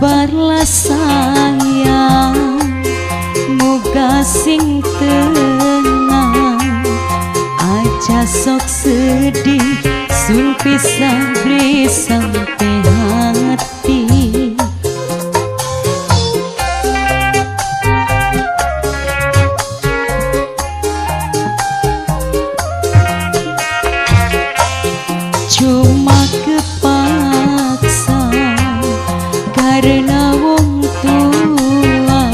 Sabarlah sayang, muga sing tenang. Aja sok sedih, sun pisah beli sampai hati. Cuma kepaksa karena wong tua,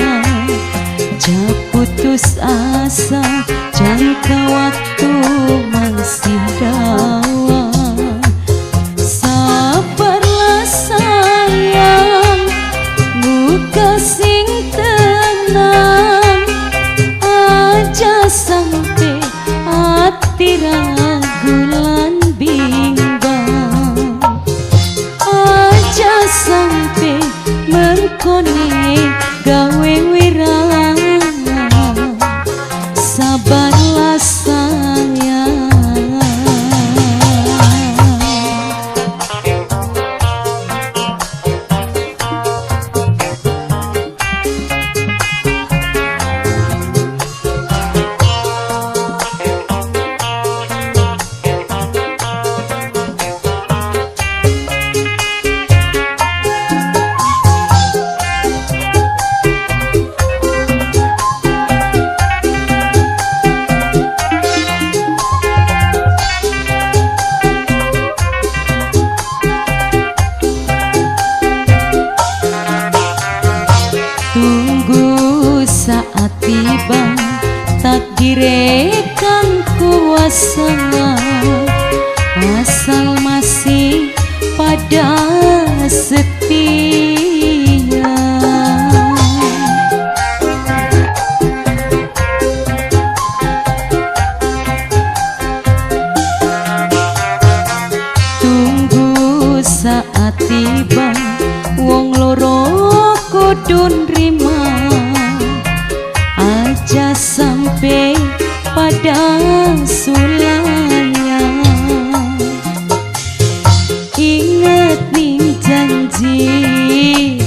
ja putus asa, jangka waktu masih dawa. Sabarlah sayang, muka sing tenang. Aja sampai hati ragu lan bimbang. Aja sampai mengkone gawe wirang. Sabarlah sayang. Tunggu saat tiba takdir kang kuasa, asal masih pada setia. Tunggu saat tiba wong loro kudu nrima. Aja sampai pada sulanya. Ingat ning janji,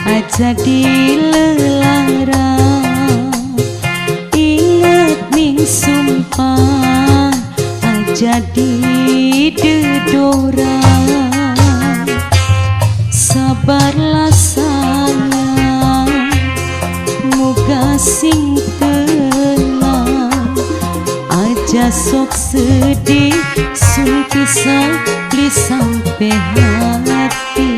aja dilelara. Ingat ning sumpah, aja didedora. Sabarlah sayang, muga sing tenang. Aja sok sedih, sun pisah beli sampai hati.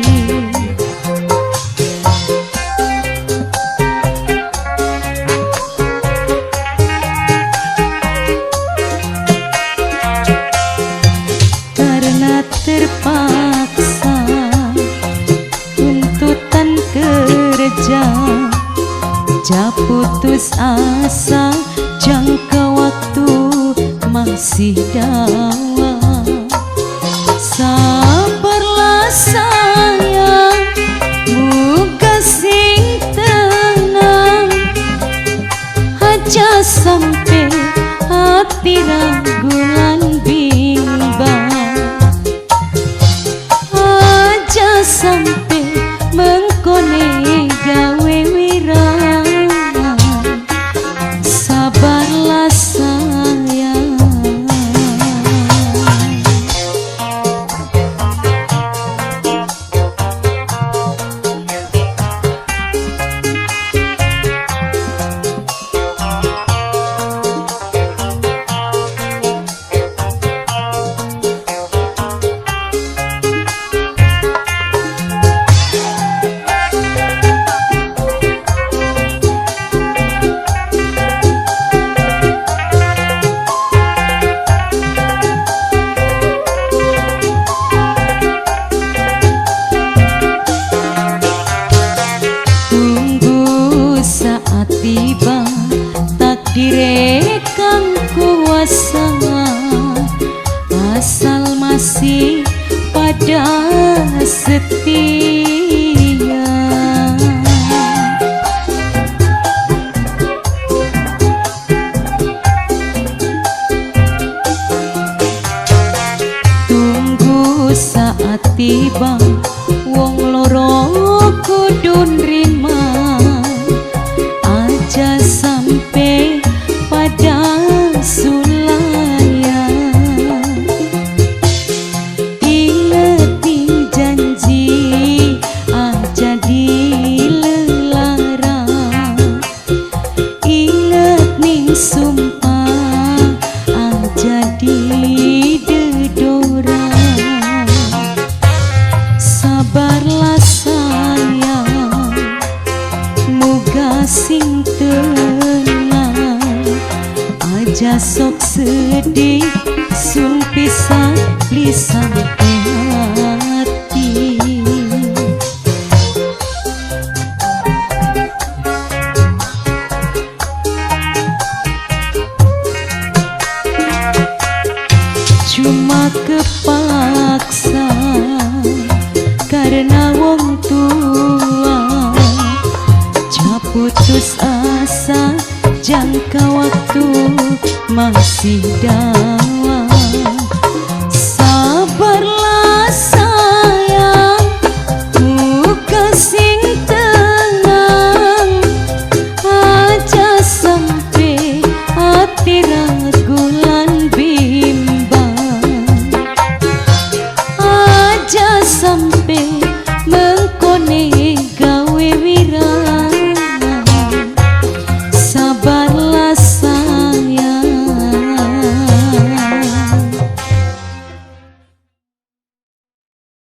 Karena terpaksa tuntutan kerja, ja putus asa, jangka waktu masih dawa. Sabarlah sayang, muga sing tenang. Aja sampai hati ragu lan bimbang. Aja sampai mengkone gawe wirang. Sabarlah sayang. Tunggu saat tiba takdir kang kuasa, asal masih pada setia. Tunggu saat tiba wong loro kudu Aja sok sedih, sun pisah beli sampai hati. Cuma kepaksa karena wong tua, ja putus asa, jangka waktu masih dawa.